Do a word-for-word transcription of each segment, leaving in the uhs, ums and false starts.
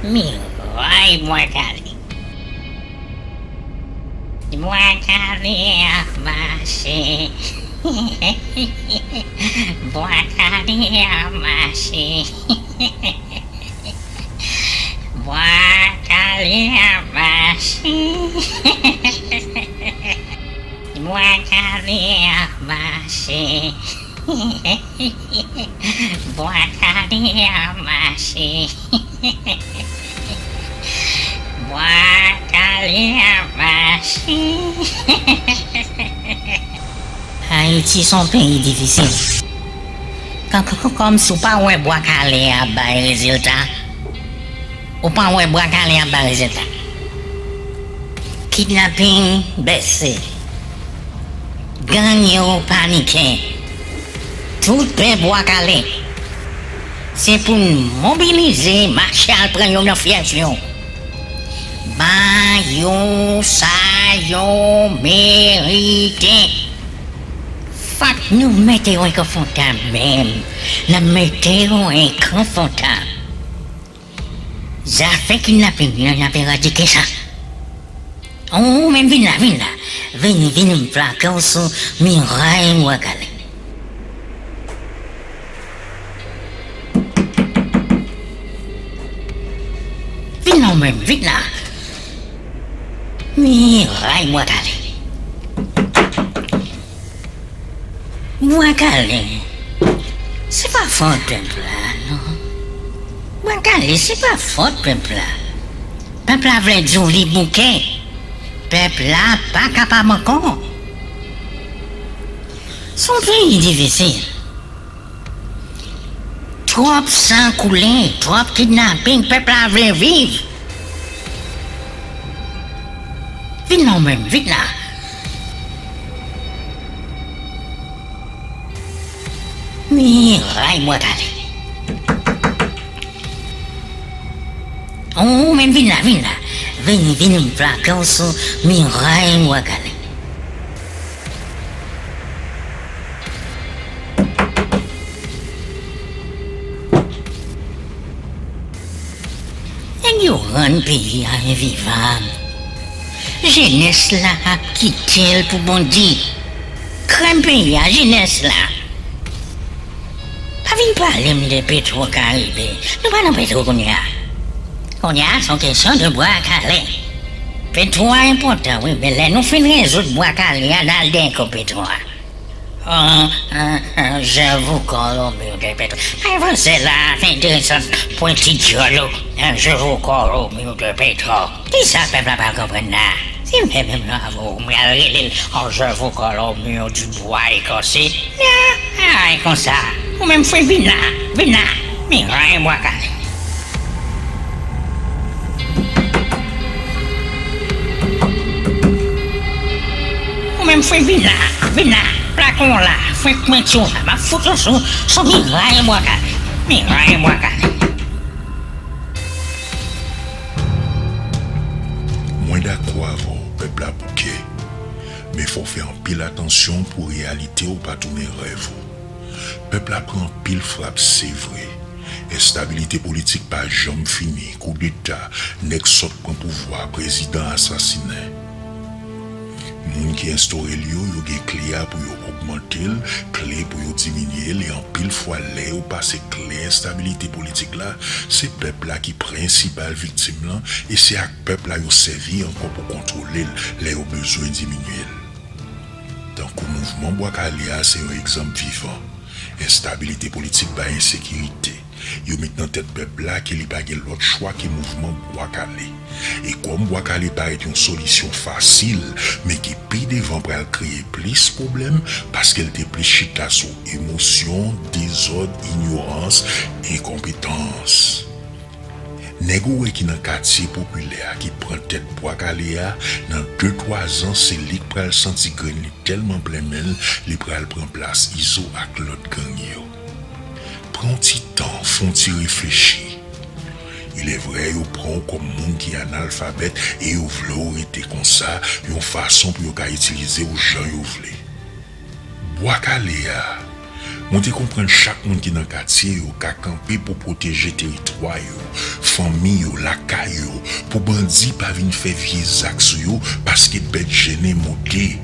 Miray Bwa Kale. Bwa Kale ap mache. Bwa Kale ap mache. Bwa Kale ap mache. Bwa Kale ap mache. Bwa Kale ap mache. Bwa Kale ap mache. Ayiti se yon peyi difisil. Kòm, kòm, kòm si w pa wè Bwa Kale ap bay rezilta. Ou pa wè Bwa Kale ap bay rezilta. Kidnaping bese. Gang yo panike. Tout pèp Bwa Kale. Se pou n mobilize, mache al pran yo nan fyèf yo. Ba yo sa yo merite. Fòk nou mete yo enkonfòtab menm. N ap mete yo enkonfòtab. Zafè kidnaping nan, n ap eradike sa. Ou menm vin la, vin la. Vin, vin m plake w sou miray Bwa Kale. Vin la ou menm, vin la. Miray Bwa Kale. Bwa Kale, se pa fòt pèp la, non. Bwa Kale, se pa fòt pèp la. Pèp la vle di w li bouke. Pèp la pa kapab ankò. Se yon peyi difisil. Twòp san koule, twòp kidnaping, pèp la vle viv. Vin la ou menm, vin la. Miray Bwa Kale. Ou menm vin la, vin la. Vin, vin m plake w sou miray Bwa Kale. Nèg yo rann peyi a envivab. Jenès la ap kite l pou Bondye. Krèm peyi a, jenès la. Pa vin pale m de Petwo Karibe. Nou pa nan Petwo kounye a. Kounye a, se yon kesyon de Bwa Kale. Petwo a enpòtan, wi, men lè nou fin rezoud Bwa Kale a, n al dèyè kò Petwo a. Oh, oh, oh, je vous call au mur de Petro. Ay, vansè la, fè enteresan, pwenti dyòl ou. Je vous call au mur de Petro. Kisa pèp la pral konprann la? Si m fè menm jan avè w, m pral rele l, oh, je vous call au mur du bois écorché. Ay, konsa. Ou menm fwe, vin la, vin la. Miray Bwa Kale. Ou menm fwe, vin la, vin la. Plake w la, fwe pwenti w la. M ap fout ou sou, sou miray Bwa Kale. Miray Bwa Kale. Mwen dakò avè w, pèp la bouke. Men fò w fè anpil atansyon pou reyalite w pa tounen rèv ou. Pèp la pran anpil frap, se vre. Enstabilite politik pa janm fini, koudeta, nèg sòt pran pouvwa, prezidan asasinen. Moun ki enstore l yo, yo gen kle a pou yo ogmante l, kle pou yo diminye l, e anpil fwa, lè yo pase kle enstabilite politik la, se pèp la ki prensipal viktim lan, e se ak pèp la yo sèvi ankò pou kontwole l lè yo bezwen diminye l. Tankou mouvman Bwa Kale a se yon egzanp vivan. Enstabilite politik bay ensekirite. Yo met nan tèt pèp la ke li pa gen lòt chwa ke mouvman Bwa Kale. E kòm Bwa Kale parèt yon solisyon fasil, men ki pi devan pral kreye plis pwoblèm, paske l te plis chita sou emosyon, dezòd, inyorans, enkonpetans. Nèg ou wè ki nan katye popilè a, ki pran tèt Bwa Kale a, nan de twa zan, se li k pral santi grenn li tèlman plen men l, li pral pran plas Izo ak lòt gang yo. Pran yon ti tan, fè yon ti reflechi. Il est vrai, yo pran w kòm moun ki analfabèt e yo vle w rete konsa, yon fason pou yo ka itilize w jan yo vle. Bwa Kale a, mwen te konprann chak moun ki nan katye yo ka kanpe pou pwoteje teritwa yo, fanmi yo, lakay yo, pou bandi pa vin fè vye zak sou yo, paske bèt jennen monte.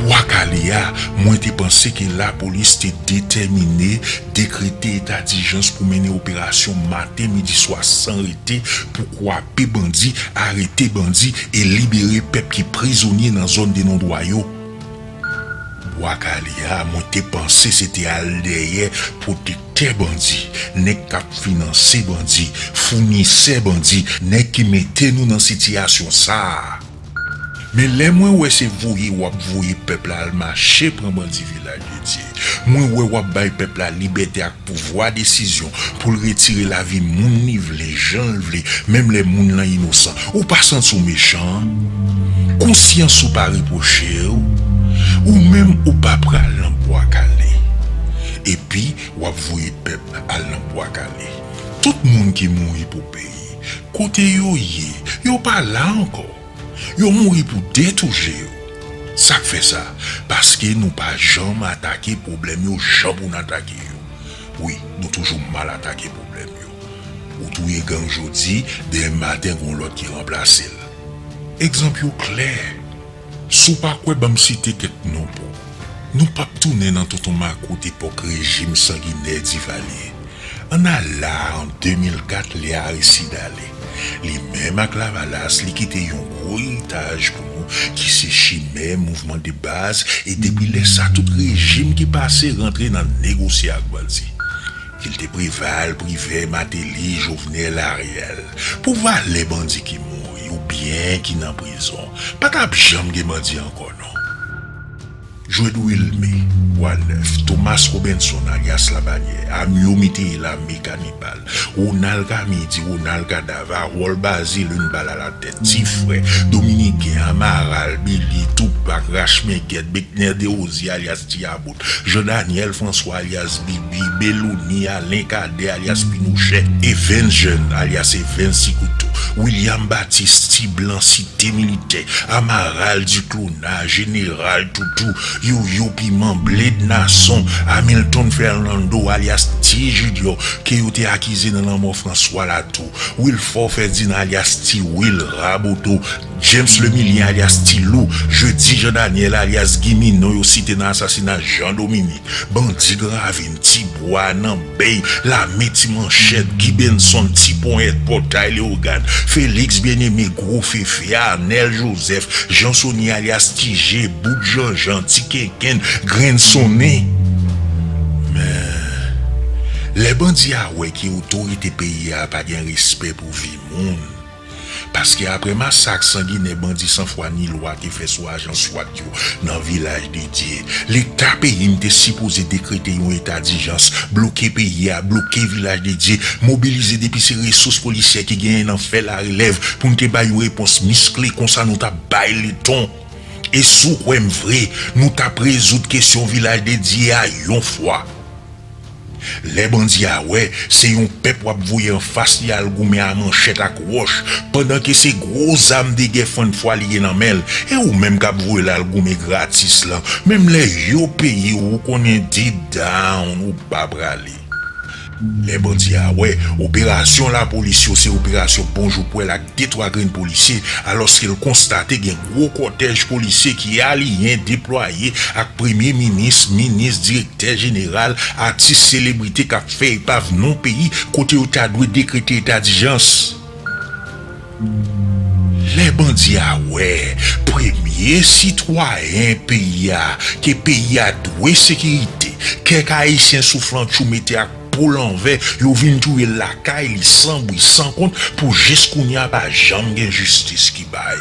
Bwa Kale a, mwen te panse ke lapolis te detèmine dekrete eta dijans pou mennen operasyon maten, midi, swa san rete pou kwape bandi, arete bandi e libere pèp ki prizonye nan zòn de non dwa yo. Bwa Kale a, mwen te panse se te al dèyè pwotektè bandi, nèg k ap finanse bandi, founisè bandi, nèg ki mete nou nan sitiyasyon sa a. Men lè mwen wè se voye w ap voye pèp la al mache pran bandi Vilaj de Dye, mwen wè w ap bay pèp la libète ak pouvwa desizyon pou l retire lavi moun li vle, jan l vle, menm lè moun lan inosan, ou pa santi w mechan? Konsyans ou pa repwoche w? Ou menm ou pa pral nan Bwa Kale. Epi, w ap voye pèp al nan Bwa Kale. Tout moun ki mouri pou peyi, kote yo ye? Yo pa la ankò. Yo mouri pou detouje yo. Sa k fè sa? Paske nou pa janm atake pwoblèm yo jan pou n atake yo. Wi, nou toujou mal atake pwoblèm yo. Ou touye gang jodi, demen maten gon lòt ki ranplase l. Egzanp yo klè. Si w pa kwè, ban m site kèk non pou w. Nou p ap tounen nan tonton makout epòk rejim sanginè Divalye. Ann al la a, an de mil kat, lè Aristide ale. Li menm ak Lavalas, li kite yon gwo eritaj pou nou, ki se chimè, mouvman de baz, e depi lè sa, tout rejim ki pase rantre nan negosye ak bandi. Ke l te Preval, Privè, Mateli, Jovenel, Ariel. Pou valè bandi ki mouri oubyen ki nan prizon, pa t ap janm gen bandi ankò non. Jwed Wilmé, Bwa Nèf, Thomas Robinson alyas Labanyè, Amio Miteyela, Mé Kanibal, Ronald Kamidi, Ronald Kadav, Harold Bazile, Une Balle à la Tête, Ti Frè, Dominiken, Amaral, Billy, Tupac, Rachmengèt, Beckner Desrosiers alyas Ti Yabout, Jean Daniel François alyas Bibi, Belouni, Alen Kadè alyas Pinochè, Evens Jeune alyas Evens Ti Kouto, William Baptiste, Ti Blan, Site Militè, Amaral, Duclona, Jeneral Toutou, Yoyo Piman, Bled Nason, Hamilton Fernando alyas Ti Junior, ke yo te akize nan lanmò François Latou, Wilfort Ferdinand alyas Ti Wil, Raboto, James Lemilien alyas Ti Lou, Jeudi Jean Daniel alyas Gimi, non yo site nan asasina Jean Dominique, Bandi Gran Ravin, Ti Bwa, Nan Bèy, Lame Ti Manchèt, Guy Benson, Ti Ponyèt, Pòtay Leyogàn, Félix Bien-Aimé, Gwo Fefe, Arnel Joseph, Jean Sony alyas Ti Je, Bout Janjan, Ti Kenkenn, Grenn Sonnen. Men, lè bandi a wè ke otorite peyi a pa gen respè pou vi moun, paske apre masak sanginè bandi san fwa ni lwa te fè sou ajan swat yo nan Vilaj de Dye, Leta peyi m te sipoze dekrete yon eta dijans, bloke peyi a, bloke Vilaj de Dye, mobilize depi se resous polisyè ki genyen nan fè larelèv pou n te bay yon repons miskle, konsa nou t ap bay leton. E si w kwè m vre, nou t ap rezoud kesyon Vilaj de Dye a yon fwa. Lè bandi a wè se yon pèp w ap voye anfas li al goumen a manchèt ak wòch, pandan ke se gwo zam de gè fann fwa li gen nan men l, e ou menm k ap voye l al goumen gratis lan, menm lè yo peye w, ou konnen deep down ou pa prale. Lè bandi a wè operasyon lapolis yo se operasyon bonjou pwèl ak de twa grenn polisye, alòske l konstate gen gwo kòtèj polisye ki aliyen, deplwaye ak premye minis, minis, direktè jeneral, atis, selebrite k ap fè epav non peyi kote yo ta dwe dekrete eta dijans. Lè bandi a wè premye sitwayen peyi a, ke peyi a dwe sekirite, kèk Ayisyen souflantchou mete ak po lanvè, yo vin touye l lakay li san bri, san kont, pou jis kounye a pa janm gen jistis ki bay.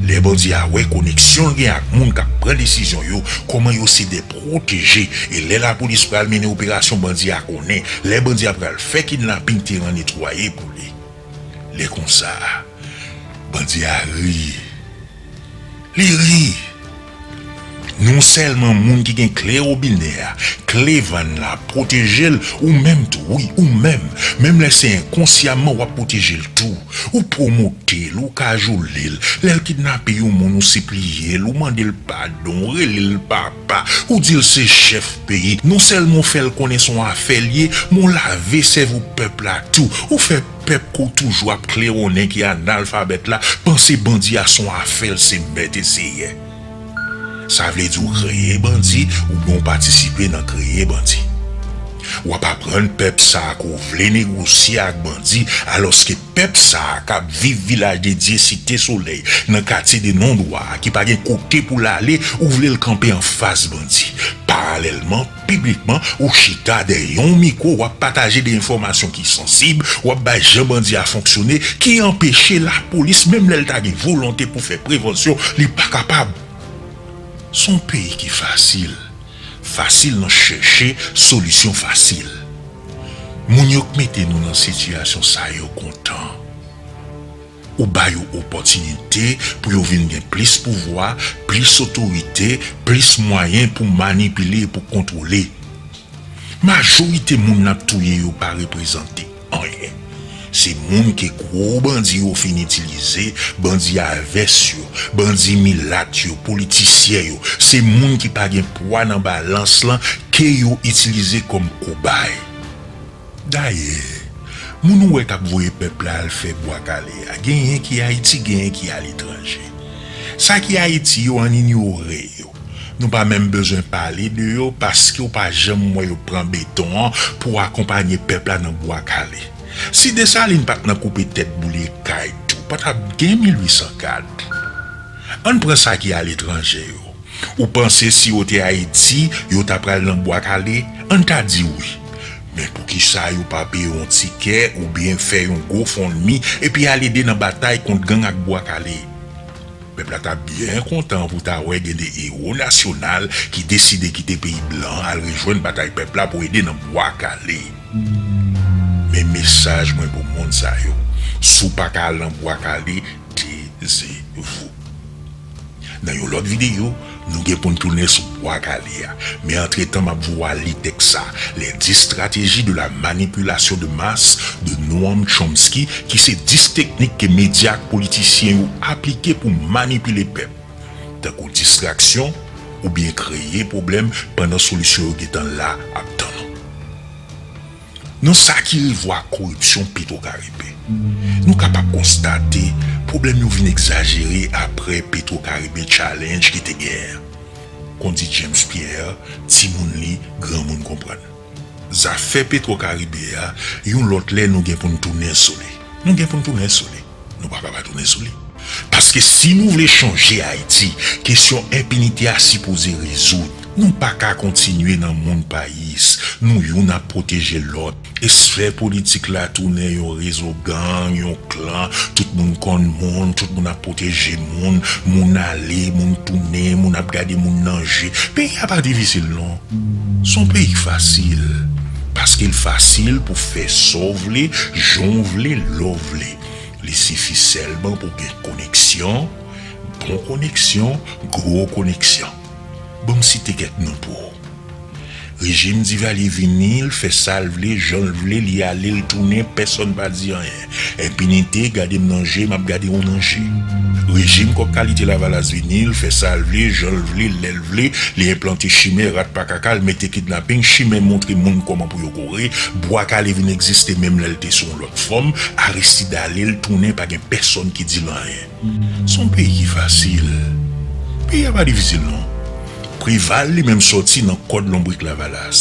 Lè bandi a wè koneksyon l gen ak moun k ap pran desizyon yo, kòman yo se de pwoteje, e lè lapolis pral mennen operasyon bandi a konnen, lè bandi a pral fè kidnaping teran netwaye pou li. Lè konsa, bandi a ri. Li ri. Non sèlman moun ki gen kle wobinè a, kle vàn la, pwoteje l, ou menm tou, wi, ou menm, menm lè se enkonsyaman w ap pwoteje l tou. Ou pwomote l, ou kajole l, lè l kidnape yon moun, ou sipliye l, ou mande l padon, ou rele l papa, ou di l se chèf peyi. Non sèlman w fè l konnen se yon afè l ye, men w lave sèvo pèp la tou. Ou fè pèp ke w toujou ap klewonnen ki analfabèt la panse bandi a se yon afè l, se mèt e seyè. Sa vle di w kreye bandi oubyen w patisipe nan kreye bandi. W ap aprann pèp sa a ke w vle negosye ak bandi, alòske pèp sa a k ap viv Vilaj de Dye, Site Solèy, nan katye de non dwa a, ki pa gen kote pou l ale, ou vle l kanpe anfas bandi. Paralèlman, piblikman, ou chita dèyè yon mikwo, w ap pataje de enfòmasyon ki sansib, w ap bay jan bandi a fonksyone, ki anpeche lapolis, menm lè l ta gen volonte pou fè prevansyon, li pa kapab. Se yon peyi ki fasil. Fasil nan chèche solisyon fasil. Moun yo k mete nou nan sitiyasyon sa yo kontan. Ou ba yo opòtinite pou yo vin gen plis pouvwa, plis otorite, plis mwayen pou manipile e pou kontwole. Majorite moun n ap touye yo pa reprezante anyen. Se moun ke gwo bandi yo fin itilize, bandi a vès yo, bandi milat yo, politisyen yo. Se moun ki pa gen pwa nan balans lan ke yo itilize kòm kobay. Dayè, moun ou wè k ap voye pèp la al fè bwa kale a, genyen ki Ayiti, genyen ki aletranje. Sa ki Ayiti yo, ann inyore yo. Nou pa menm bezwen pale de yo, paske w pa janm wè yo pran beton an pou akonpanye pèp la nan bwa kale. Si Desalin pa t nan koupe tèt boule kay tou, pa t ap gen mil uit san kat. Ann pran sa ki aletranje yo. Ou panse si yo te Ayiti, yo ta pral nan bwa kale? Ann ta di wi. Men poukisa yo pa peye yon tikè oubyen fè yon GoFundMe epi al ede nan batay kont gang ak bwa kale? Pèp la t ap byen kontan pou ta wè gen de ewo nasyonal ki deside kite peyi blan al rejwenn batay pèp la pou ede nan bwa kale. Men mesaj mwen pou moun sa yo, si w pa ka al nan bwa kale, teze vou. Nan yon lòt videyo, nou gen pou n tounen sou bwa kale a. Men antretan, m ap voye w al li tèks sa, Les dix stratégies de la manipulation de masse de Noam Chomsky, ki se dis teknik ke medya ak politisyen yo aplike pou manipile pèp, tankou distraksyon oubyen kreye pwoblèm pandan solisyon yo gentan la ap tann ou. Nan sa ki revwa koripsyon Petwokaribe, nou kapab konstate pwoblèm yo vin egzajere apre Petwokaribe Challenge ki te genyen an. Kon di James Pierre, timoun li, granmoun konprann. Zafè Petwokaribe a, yon lòt lè nou gen pou n tounen sou li. Nou gen pou n tounen sou li. Nou pa ka pa tounen sou li. Paske si nou vle chanje Ayiti, kesyon enpinite a sipoze rezoud. Nou pa ka kontinye nan moun payis. Nou youn ap pwoteje lòt. Esfè politik la tounen yon rezo gang, yon klan. Tout moun konn moun, tout moun ap pwoteje moun. Moun ale, moun tounen, moun ap gade moun nan je. Peyi a pa difisil non. Se yon peyi k fasil. Paske l fasil pou fè sa w vle, jan w vle, lè w vle. Li sifi sèlman pou w gen koneksyon, bon koneksyon, gwo koneksyon. Ban m site kèk non pou ou. Rejim Divalye vini, l fè sa l vle, jan l vle, li ale, l tounen, pèsonn pa di anyen. Enpinite, gade m nan je, m ap gade w nan je. Rejim kòk kalite Lavalas vini, l fè sa l vle, jan l vle, lè l vle, li enplante chimè, rat pa kaka, l mete kidnaping, chimè montre moun kòman pou yo kore, bwa kale vin egziste menm lè l te sou yon lòt fòm, Aristide ale, l tounen, pa gen pèsonn ki di l anyen. Se yon peyi ki fasil. Peyi a pa difisil non. Preval li menm sòti nan kòd lonbrik Lavalas.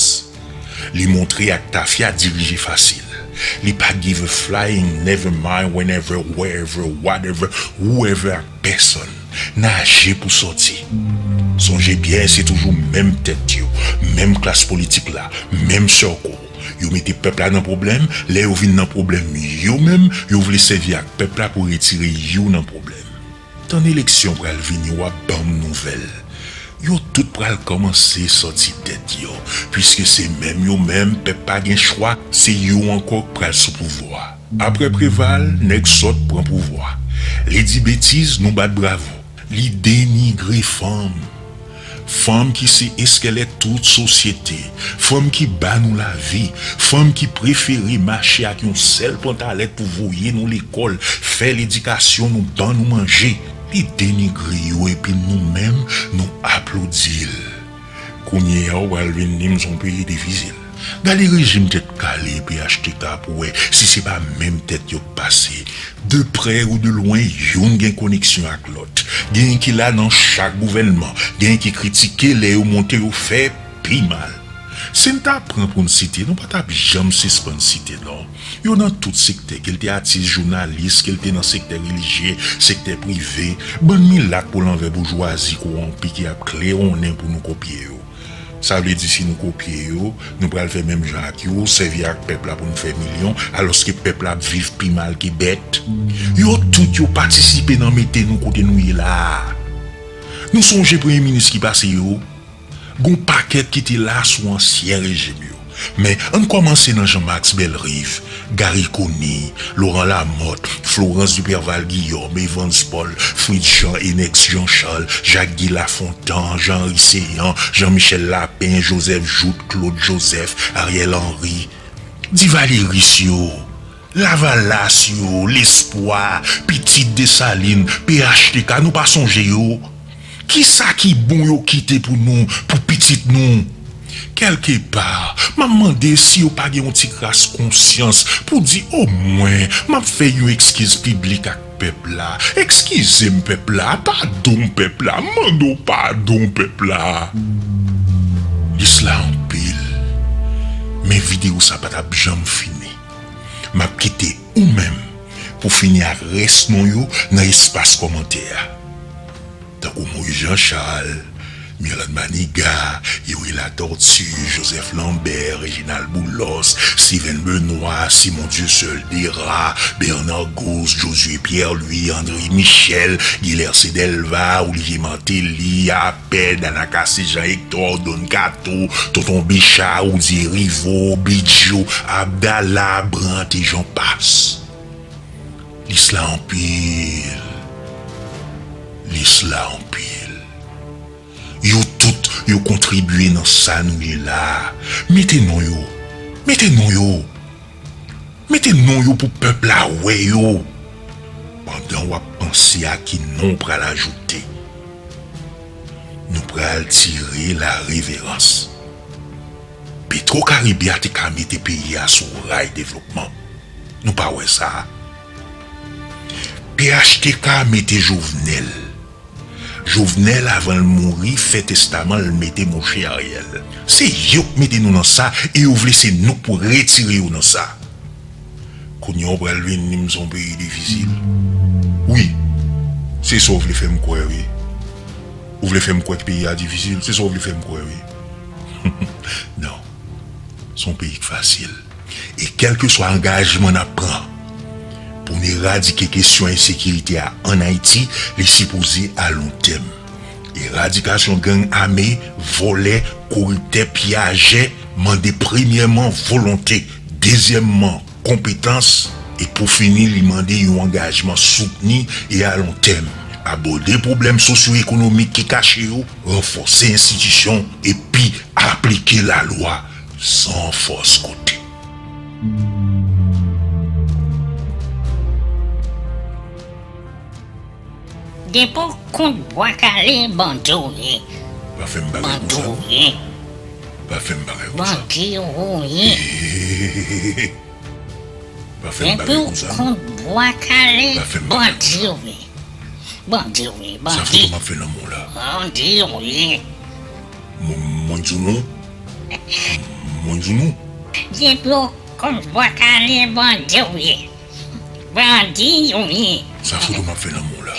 Li montre ak tafya dirije fasil. Li pa give a flying never mind whenever, wherever, whatever, whoever ak pèsonn. Naje pou sòti. Sonje byen, se toujou menm tèt yo, menm klas politik la, menm sèko. Yo mete pèp la nan pwoblèm, lè yo vin nan pwoblèm yo menm, yo vle sèvi ak pèp la pou retire yo nan pwoblèm. Tan eleksyon pral vini, w ap ban m nouvèl. Yo tout pral kòmanse sòti tèt yo, piske se menm yo menm, pèp pa gen chwa, se yo ankò k pral sou pouvwa. Apre Preval, nèg sòt pran pouvwa. Li di betiz, nou bat bravo. Li denigre fanm. Fanm ki se eskèlèt tout sosyete, fanm ki ba nou lavi, fanm ki prefere mache ak yon sèl pantalèt pou voye nou lekòl, fè ledikasyon nou, ban nou manje, li denigre yo epi nou menm, nou aplodi l. Kounye a, w pral vin di m se yon peyi difisil. Gade rejim tèt kale P H T K pou wè si se pa menm tèt yo k pase. De prè ou de lwen, youn gen koneksyon ak lòt. Genyen ki la nan chak gouvènman, genyen ki kritike lè yo monte yo fè pi mal. Si n ta pran pou n site, nou pa t ap janm sispann site non. Yo nan tout sektè, ke l te atis, jounalis, ke l te nan sektè relijye, sektè prive, bann milat po lanvè boujwazi kowonpi ki ap klewonnen pou nou kopye yo. Sa vle di si nou kopye yo, nou pral fè menm jan ak yo, sèvi ak pèp la pou n fè milyon, alòske pèp la ap viv pi mal ke bèt. Yo tout yo patisipe nan mete nou kote nou ye la a. Nou sonje premye minis ki pase yo? Gon pakèt ki te la sou ansyen rejim yo. Men, ann kòmanse nan Jean Max Bellerive, Garry Conille, Laurent Lamothe, Florence Duperval Guillaume, Evans Paul, Fritz Jean, Enex Jean Charles, Jacques Guy Lafontant, Jean Henry Céant, Jean Michel Lapin, Joseph Jouthe, Claude Joseph, Ariel Henry, Divalyeris yo, Lavalas yo, Lespwa, pitit Desalin, P H T K, nou pa sonje yo? Kisa ki bon yo kite pou nou, pou pitit nou? Kèlkepa, m ap mande si yo pa gen yon ti kras konsyans pou di omwen, m ap fè yon ekskiz piblik ak pèp la. Ekskize m, pèp la, padon m, pèp la, m mande w padon, pèp la. Lis la anpil, men videyo sa pa t ap janm fini. M ap kite ou menm pou fini ak rès non yo nan espas kòmantè a. Tankou Moïse Jean Charles, Mirlande Manigat, Youri Latortue, Joseph Lambert, Réginald Boulos, Steven Benoît, Simon Dieuseul Dera, Bernard Gousse, Josué Pierre-Louis, André Michel, Guy Lercé Delva, Olivier Martelly, Apèd, Anacase Jean Hector, Don Kato, Tonton Bicha, Roudy Hériveaux, Bidjo, Abdallah, Brandt e j'en passe. Lis la anpil. Lis la anpil. Yo tout, yo kontribye nan sa nou ye la a. Mete non yo. Mete non yo. Mete non yo pou pèp la wè yo. Pandan w ap panse a ki non w pral ajoute, nou pral tire la reverans. Petro Caribe a te ka mete peyi a sou ray devlopman. Nou pa wè sa? P H T K mete Jovenel. Jovenel, avan l mouri, fè testaman l mete mouche Ariel. Se yo k mete nou nan sa e yo vle se nou k pou retire yo nan sa. Kounye a w pral vin di m se yon peyi difisil. Wi, se sa w vle fè m kwè wi. Ou vle fè m kwè k peyi a difisil, se sa w vle fè m kwè wi. Non, se yon peyi k fasil. E kèlkeswa angajman n ap pran pou n eradike kesyon ensekirite a ann Ayiti, li sipoze a lon tèm. Eradikasyon gang ame, vòlè, koriptè, piyajè mande premyèman volonte, dezyèmman konpetans, e pou fini li mande yon angajman soutni e a lon tèm. Abòde pwoblèm sosyo-ekonomik ki kache yo, ranfòse enstitisyon, epi aplike lalwa san fòs kote. Depi w kont Bwa Kale, bandi w ye. Pa fè m bagay konsa. Bandi w ye. Pa fè m bagay konsa. Bandi w ye. Pa fè m bagay konsa. Depi w kont Bwa Kale, bandi w ye. Bandi w ye, bandi. Sa foto m ap fè nan men w la. Bandi w ye. Mwen, mwen di w non. Mwen di w non. Depi w kont Bwa Kale, bandi w ye. Bandi w ye. Sa foto m ap fè nan men w la.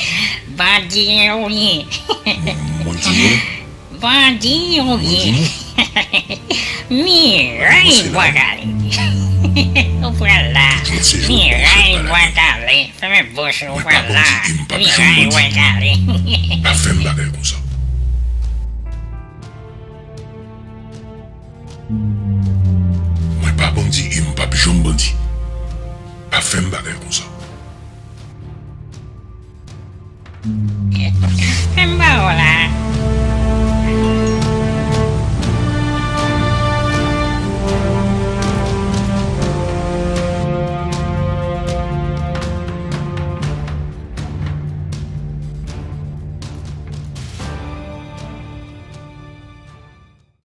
Bandi w ye. Mwen di w non. Bandi w ye. Miray Bwa Kale. Ou pral la. Miray Bwa Kale. Fèmen bouch ou, ou pral la. Miray Bwa Kale. Pa fè m bagay konsa. Mwen pa bandi e m p ap janm bandi. Pa fè m bagay konsa. Fè m ba w la.